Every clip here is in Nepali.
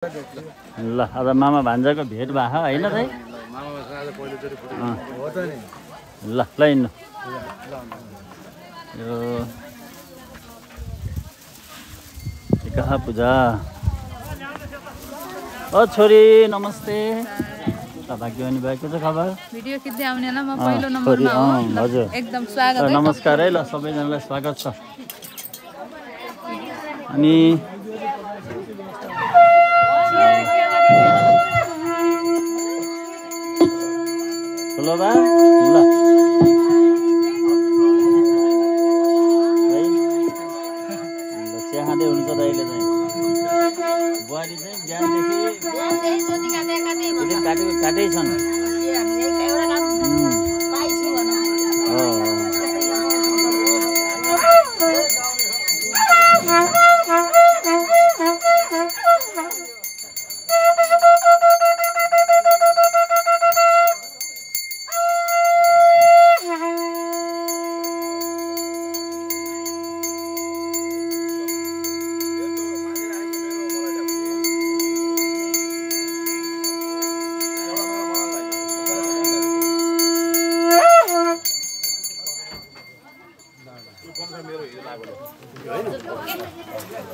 ल अब मामा भान्जाको भेट भयो होइन दाइ? ल ल हिँड्नु। यो कहाँ पूजा? ओ छोरी नमस्ते। भाग्यवानी भएको छ खबर? भिडियो खिच्दै आउने ल म पहिलो नम्बरमा हो। हजुर एकदम स्वागत है। नमस्कार है। ल सबैजनालाई स्वागत छ। अनि ल बा ल चिया खाँदै हुनुहुन्छ दाइले चाहिँ। बुहारी चाहिँ बिहानदेखि काटेकै छन्।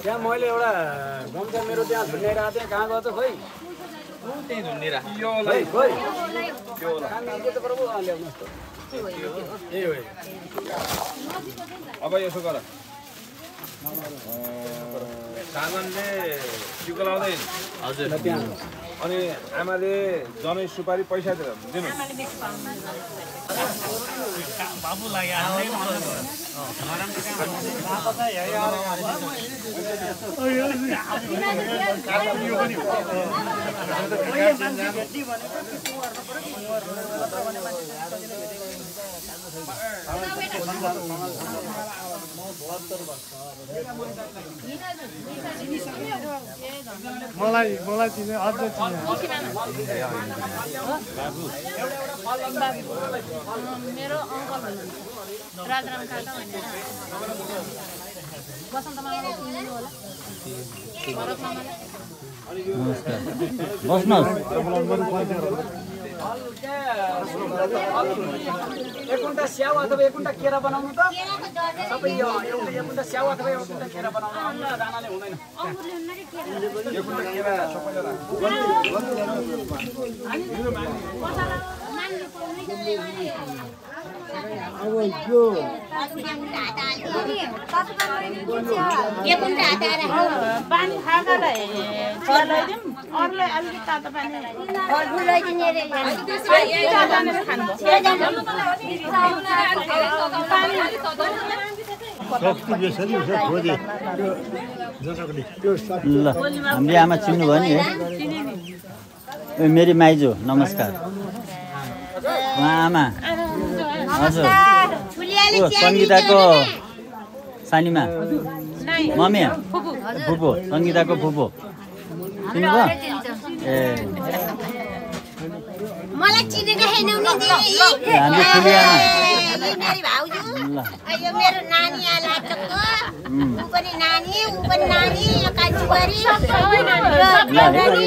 त्यहाँ मैले एउटा गम्छा मेरो त्यहाँ झुन्डाइरहेको थिएँ। कहाँ गयो त खोइ? त्यही झुन्डिरहेको अब यसो गर सागनले टिको लाउँदै हजुर अनि आमाले जनै सुपारी पैसा दिनु मलाई चिने अझ चिने मेरो अङ्कल हुनुहुन्छ राजराम काका भनेर बसन्त मामाले चिन्नु होला। बस्नुहोस्। एक कुन्टा स्याउ अथवा एक कुन्टा केरा बनाउनु त सबै एक कुन्टा स्याउ अथवा एक कुन्टा केरा बनाउनु दानाले हुँदैन। पानी खाएकालाई चलाइदिउँ, अरूलाई अलिकति तातो पानी ल हामीले आमा चिन्नुभयो नि है? मेरी माइजू नमस्कार। उहाँ आमा हजुर सङ्गीताको सानीमा मम्मी फुपू सङ्गीताको फुपू चिन्नुभयो? ए मलाई चिनेको छैन नि हामी ठुली आमा। मेरी भाउजू यो मेरो नानी आला टक्को उ पनि नानी उ पनि नानी यो कान्छुबरी सबै नानी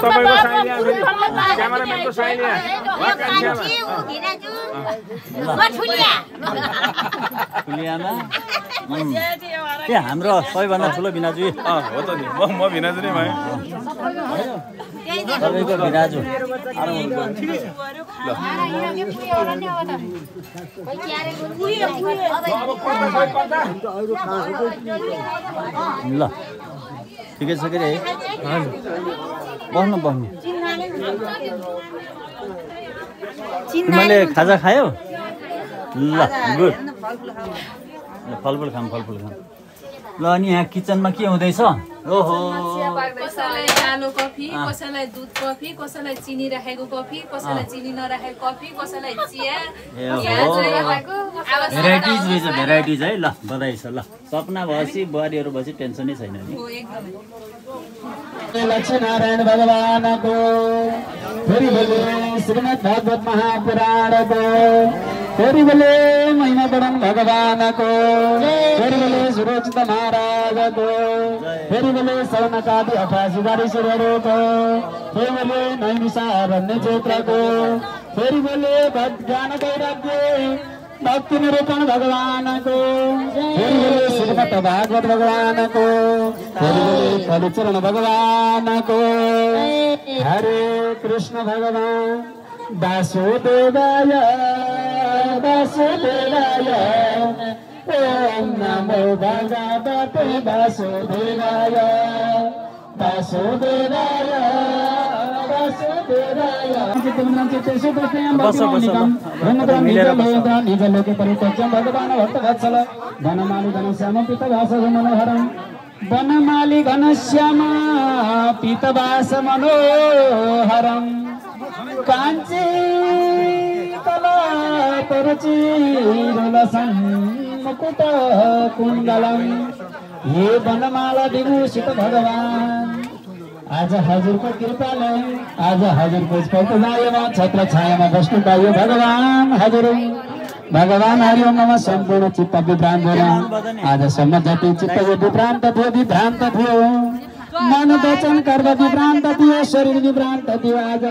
तपाईको साइलिया क्यामेराम्यानको साइलिया कान्छी उ धिनाजु म ठुलिया ठुली आमा। के हाम्रो सबैभन्दा ठुलो भिनाजु हो त नि म भिनाजु नै भएँ। सबैको भिनाजु। ल ठिकै छ के रे? बस्नु बस्नु। तिमीले खाजा खायौ? ल गुड। फलफुल खाऊँ फलफुल खाऊँ। ल अनि यहाँ किचनमा के हुँदैछ? ओहो कसैलाई कालो कफी, कसैलाई दुध कफी, कसैलाई चिनी राखेको कफी, कसैलाई चिनी नराखेको कफी, कसैलाई चिया। भेराइटिज रहेछ भेराइटिज है। ल बधाई छ। ल सपना भएपछि बुहारीहरू भएपछि टेन्सनै छैन नि। लक्ष्मीनारायण भगवानको फेरि बोले श्रीमद् भागवत महापुराणको फेरि बोले महिमा बढाउँ भगवानको, फेरि बोले सुरक्षित महाराजको, फेरि बोले सौनकादि अठासीबारीश्वरहरूको, फेरि बोले नैमिषारण्य क्षेत्रको, फेरि बोले ज्ञान वैराग्य भक्ति निरूपण भगवानको, फेरि बोले श्रीमद् भागवत भगवानको, फेरि बोले कालीचरण भगवानको। हरे कृष्ण भगवान वासुदेवाय वासुदेवाय, ओम नमो भगवते वासुदेवाय वासुदेवाय वासुदेवाय। निज लोके परित्यज्यं भगवान् भक्तवत्सल, वनमाली घनश्याम पीतवास मनोहरं, वनमाली घनश्याम पीतवास मनोहरं, काञ्ची कलापरुचिरुलसं मुकुट कुण्डलं, हे वनमाला विभूषित भगवान। आज हजुरको कृपाले, आज हजुरको स्पर्शदायमा छत्र छायामा बस्नु पायो भगवान हजुर। भगवान हरि ओम नमः। सम्पूर्ण चित्त विभ्रान्त होला, आजसम्म जति चित्त विभ्रान्त थियो, मन वचन कर्म विभ्रान्त थियो, शरीर विभ्रान्त थियो, आज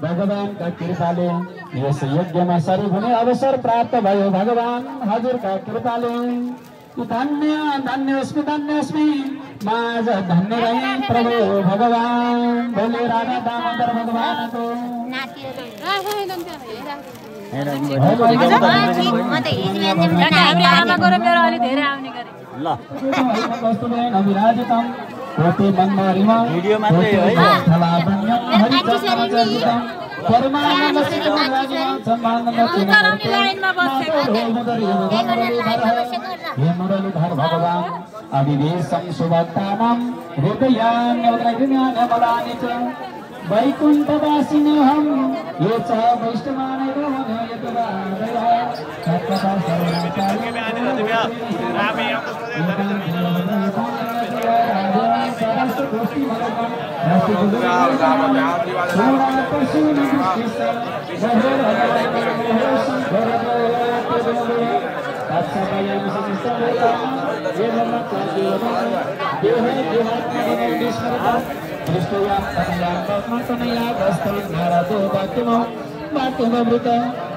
भगवानका कृपाले यस यज्ञमा शरीर हुने अवसर प्राप्त भयो भगवान हजुरका कृपाले। धन्य धन्योस्मि माझ धन्य रहे प्रभु भगवान। बोले राधा दामोदर भगवानको। भिडियो मात्रै है। मुरलीधर भगवान अविवेशं सुभक्तानां हृदयान्योदयज्ञानबलानि च वैकुण्ठवासिनोऽहं ये च वैष्णवानैरोहं यतवादया तत्पथा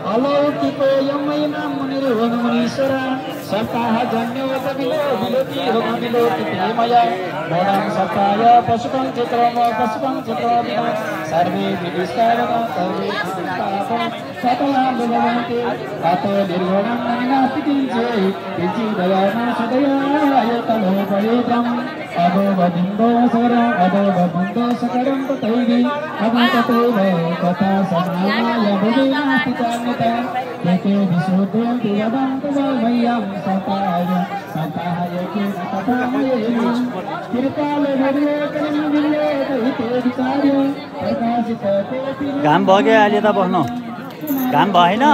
अलौकिको यमयना मुनिर्वन मुनीश्वर सप्ताह जन्योत विलोकी मया मोडं सप्ताय पशुपं चित्रम सर्वे विदिष्टारः सर्वे सकला भगवन्ते अतो निर्गुणं नास्ति किञ्चिदयाना सदयाय तलो परेत्रम् अदोबबिन्दो सकरं तथैवि अभिततैव कथा समानाय भुविनास्ति चान्यता एके विशुद्धन्ति वदन्तु मह्यं सताय केन कथामयेन कृपालभर्योकरं विल्लेख हिते विचार्य प्रकाशित तेऽपि घाम भयो क्या अहिले त बस्नु? घाम भएन?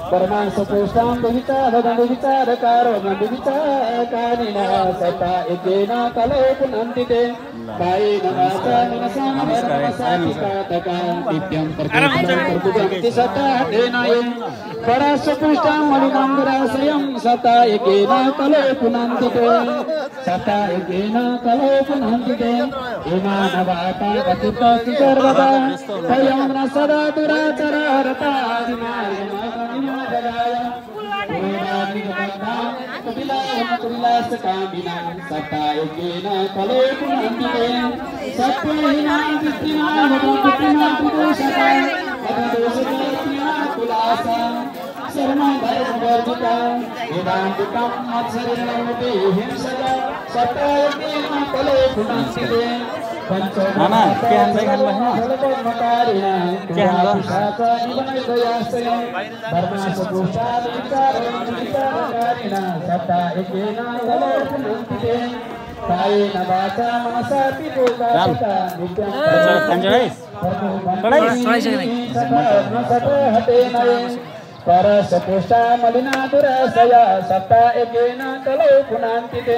परमांश पुष्टां विचारकारो विचारकारिणः सता एकेन कलो पुनन्तिते कायेन वाचा मनसा मनसापिकातका नित्यं प्रतिपदन्ति सता तेनाय पराश पुष्टां मणिमन्दिराश्रयं सता एकेन कलो पुनन्तिते सता एकेन कलो पुनन्तिते इमानवाता गतिपति सर्वदा तयं न सदा दुराचरता मामा के खान्छ खानु परसपुष्टा मलिनादुरसया सप्ता एकेन कलौ पुनान्तिते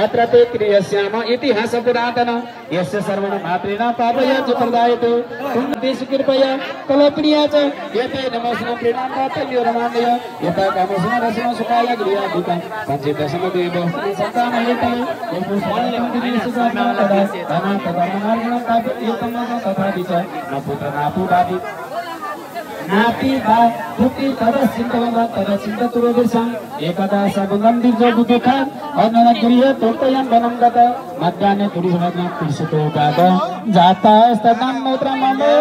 अत्र ते क्रियस्याम इतिहास पुरातन यस्य सर्वण मात्रेण पापय च प्रदायते तुमदेश कृपया कलप्रिया च यते नमस्नो प्रीणान्तात्यो रमान्दय यथा कामस्नो रसनो सुखाय गृहादिकं संचित समदेव संतानयते नापी बा दुखी तरह चिंतवंगा तरह चिंता तुरे बिरसंग एकदा सबंगम दिवजो बुद्धखा अनन गृह तोटयं बनम गत मध्याने तुरी समजना पिसतो गाद जाता स्तनम मोत्र ममो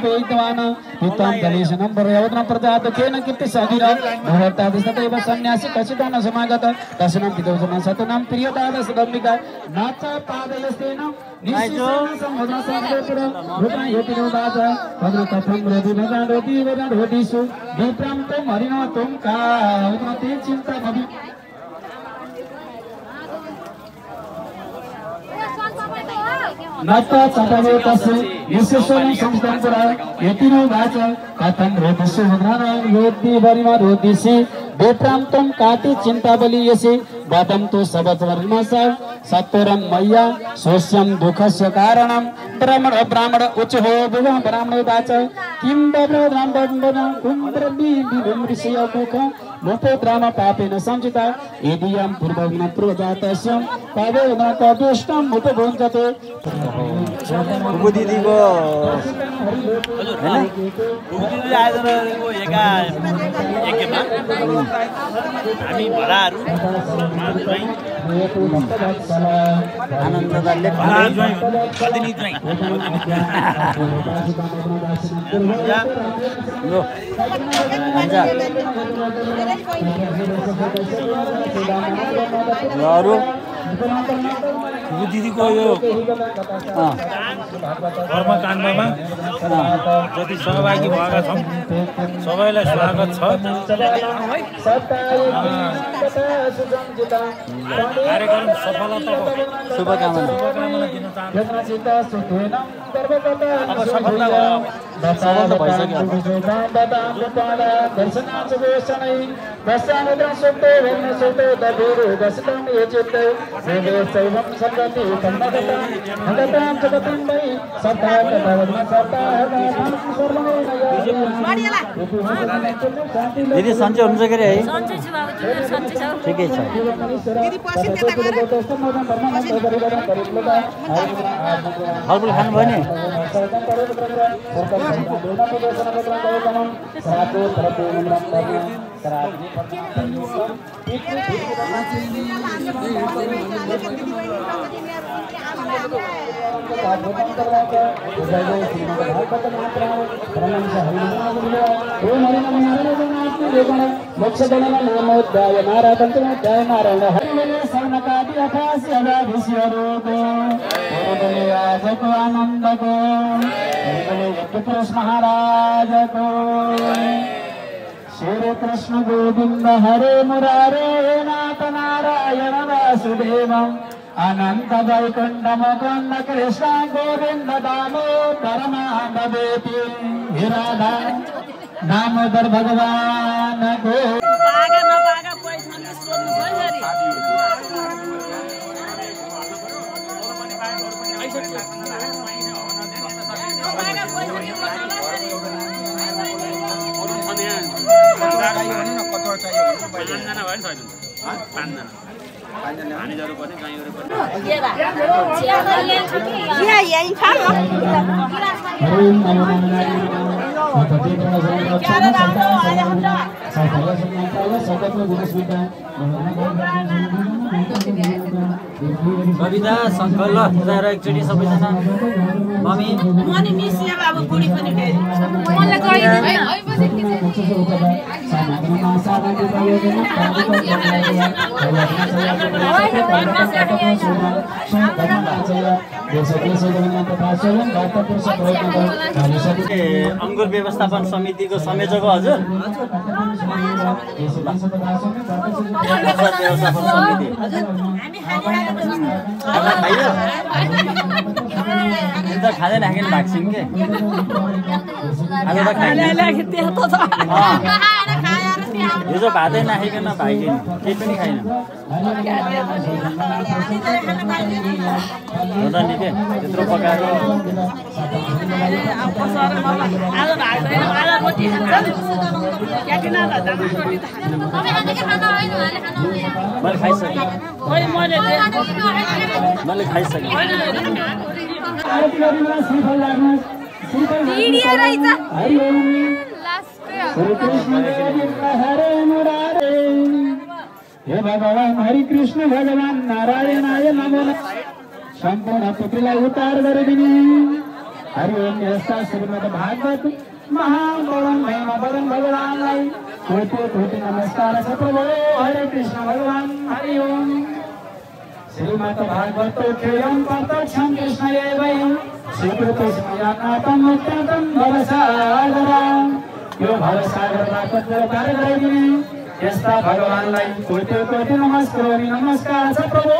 वेदवान हितं दलेशनं परयवनं प्रजात केन कीर्ति साधिर भवता दिस्ततेव सन्यासी कचिदान समागत दशनं पितोजन सतनं प्रियदाद सदम्बिका नाचा पादयस्तेन निश्चयं समुद्र समुद्र भूता यतिनो दास भद्र कथम रोधि भगवान रोधि वदन रोधिसु विप्राम तो मरिनो तुम का उन्नति चिंता भवि नाता चटावे तसे विशेषण संस्थानपुरा यतिनो दास कथम रोधिसु भगवान योद्धि वरिमा रोधिसि विप्राम तुम काति चिंता बलि यसे वादम तो सबत वर्णस सत्वरम मैया सोष्यम दुखस्य कारणम ब्राह्मण ब्राह्मण उच्च हो विवाह ब्राह्मण दाच किम ब्राह्मण कुंद्रबी विमृषय मुख मुपो द्राम पापेन संचिता यदियं पूर्वग्न प्रजातस्यं पावे न तदुष्टं उपभुञ्जते दिदीको हैन दिदी आजको एकेमा हामी भराहरू आनन्ददाले दिदीको यो कर्मकाण्डमा जति सहभागी भएका छौँ सबैलाई स्वागत छ। कार्यक्रम सफलताको शुभकामना दिन चाहन्छु। अब सफलता दिदी सन्चै हुनुहुन्छ के है? ठिकै छ। फलफुल खानुभयो नि? महाराज को श्री कृष्ण गोविंद हरे मुरारे नाथ नारायण वासुदेव अनंत वैकुंठ मुकुंद कृष्ण गोविंद दामोदर नामदेति राधा दामोदर भगवान को कविता शङ्कर ल बुझाएर एकचोटि सबैजना मम्मी अङ्गुर व्यवस्थापन समितिको संयोजक हजुर व्यवस्थापन समिति खाँदैन खाने भ्याक्सिन के आज त हिजो भातै नखाइकन भाइकिन केही पनि खाइन हो त नि के त्यत्रो पकाएर मैले खाइसकेँ मैले खाइसकेँ हे भगवान हरि कृष्ण भगवान नारायणाय नमः सम्पूर्ण पृथ्वीलाई उतार गरिदिने हरि ओम यस्ता श्रीमद् भागवत महापुराण महिमा वरण भगवानलाई कोटि कोटि नमस्कार छ प्रभु हरे कृष्ण भगवान हरि ओम श्रीमद् भागवत केयं प्रत्यक्षं कृष्णयैवं श्रीकृष्णयानातं मुक्तं भवसागरं यो भवसागरबाट पार गराइदिने यस्ता भगवानलाई कोटि कोटि नमस्कार छ प्रभु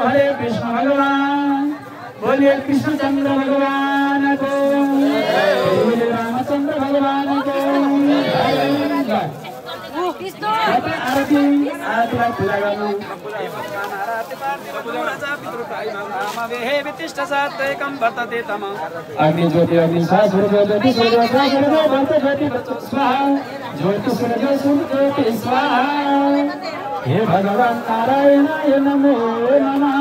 हरे कृष्ण भगवान बोलिए कृष्णचंद्र भगवान को बोलिए रामचंद्र भगवान को आरती पूरा गर्नु अग्नि ज्योति अग्नि ज्योति स्वाहा हे भगवान नारायणाय नमो नमः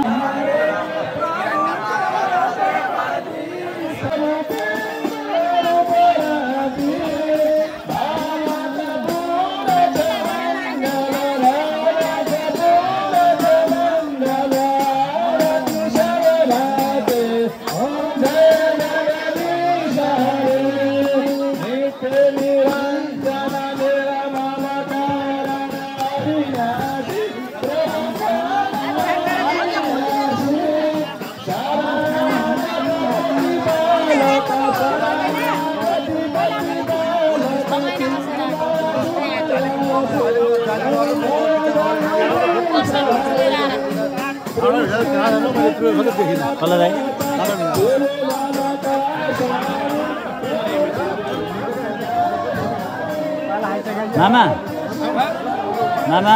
मामा मामा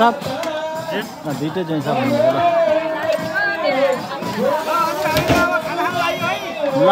सब दुईटै चाहिँ सब ल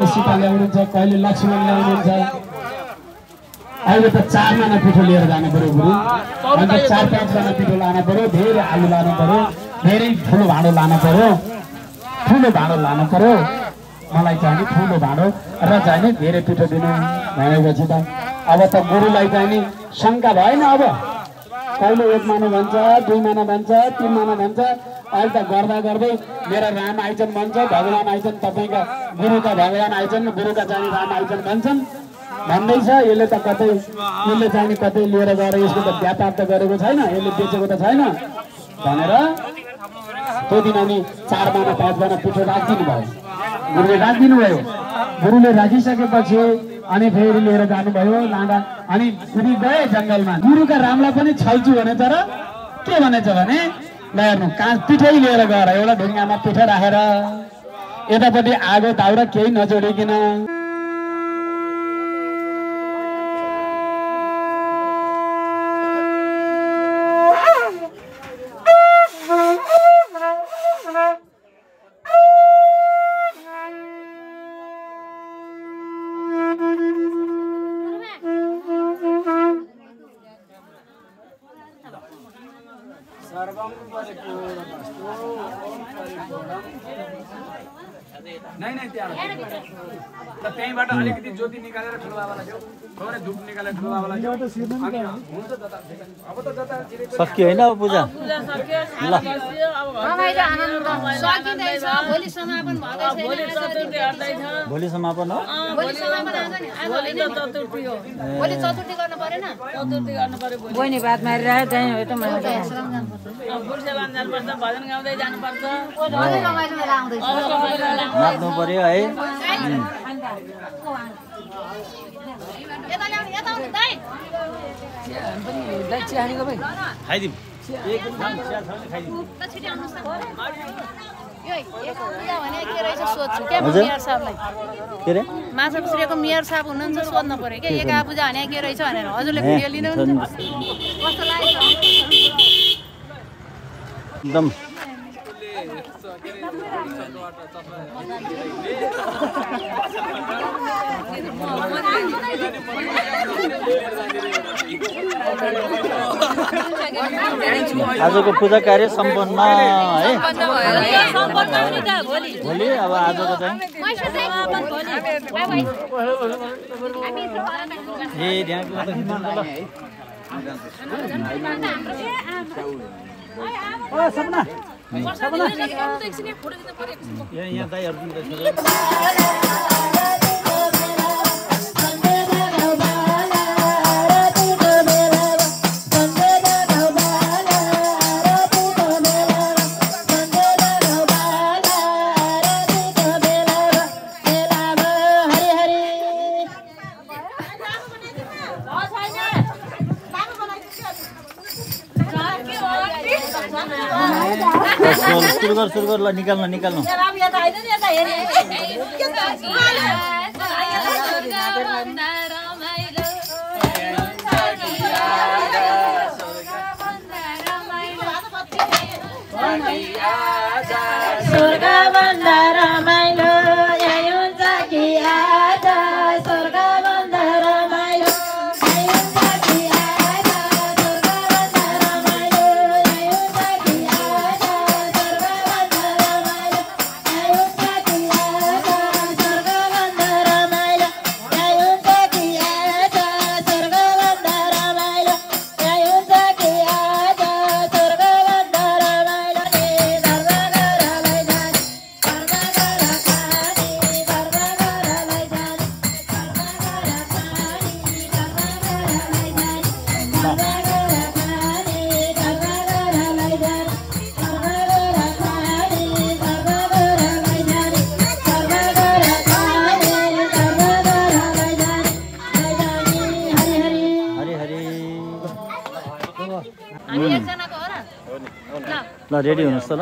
सीता ल्याउनुहुन्छ कहिले लक्ष्मण ल्याउनुहुन्छ अहिले त 4 माना पिठो लिएर जानु पर्यो गुरु अन्त 4-5 जना पिठो लानु पर्यो धेरै आलु लानु पर्यो धेरै ठुलो भाँडो लानु पर्यो मलाई चाहिँ ठुलो भाँडो र चाहिँ धेरै पिठो दिनु भनेपछि त अब त गुरुलाई चाहिँ शंका भएन अब कहिले 1 माना भन्छ 2 माना भन्छ 3 माना भन्छ अहिले त गर्दा गर्दै मेरा राम आइजन भन्छ भगवान आइजन तपाईका गुरुका भगवान आइजन गुरुका चाहिँ राम आइजन भन्छन् भन्दैछ यसले त कतै लिएर गएर यसको त व्यापार त गरेको छैन यसले बेचेको त छैन भनेर त्यो दिन अनि 4 माना 5 माना पिठो राखिदिनु भयो गुरुले राखिदिनु भयो गुरुले राखिसकेपछि अनि फेरि लिएर जानुभयो लाँदा अनि गुरु गए जंगलमा गुरुका रामलाई पनि छल्छु भनेछ र के भनेछ भने ल हेर्नु काँच पिठै लिएर गएर एउटा ढुङ्गामा पिठो राखेर यतापट्टि आगो दाउरा केही नजोडिकन त्यहीँबाट अलिकति ज्योति निकालेर ठुलो बाबालाई देऊ थोरै धुप निकालेर ठुलो बाबालाई देऊ अनि हुन्छ दादा अब त दादा सक्यो होइन अब पूजा ल भोलि समापन हो बहिनी भात मारिरहेको त्यहीँ हो त भजन गाउँदै जानुपर्छ नाच्नु पर्यो है खाइदिउँ माछा पुछ्रेको मेयर साहब हुनुहुन्छ सोध्नु पर्यो क्या एका पूजा भने के रहेछ भनेर हजुरले भिडियो लिनु कस्तो लाग्यो एकदम आजको पूजा कार्य सम्पन्न है भोलि अब आजको चाहिँ सपना यहाँ दाइहरू सुरु कर ल निकाल्नु ल रेडी हुनुहोस् त ल